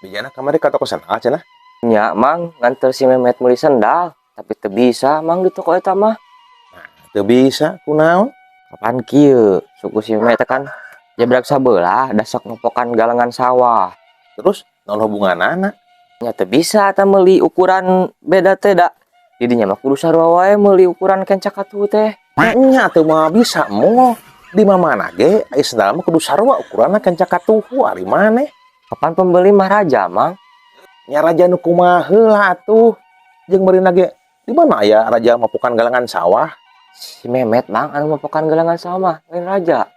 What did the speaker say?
Bijana kamari ka toko sandal cenah. Nya, Mang, nganter si Memet meuli sendal, tapi teu bisa, Mang, di toko eta mah. Teu bisa kunaon? Kapan kieu suku si Memet teh kan jabrak sabelah, da sok mapokan galengan sawah. Terus naon hubunganana? Nya teu bisa eta meuli ukuran beda teh, da didinya mah kudu sarua wae meuli ukuran kenca katuhu teh. Nya atuh mah bisa mo. Di mana ge ai sendal mah kudu sarua ukuranna kenca katuhu, ari maneh. Kapan pembeli mah raja, Mang. Nya raja nu kumaha heula atuh? Jeung meurina ge di mana aya raja mapokan galengan sawah? Si Memet, Mang, anu mapokan galengan sawah mah lain raja.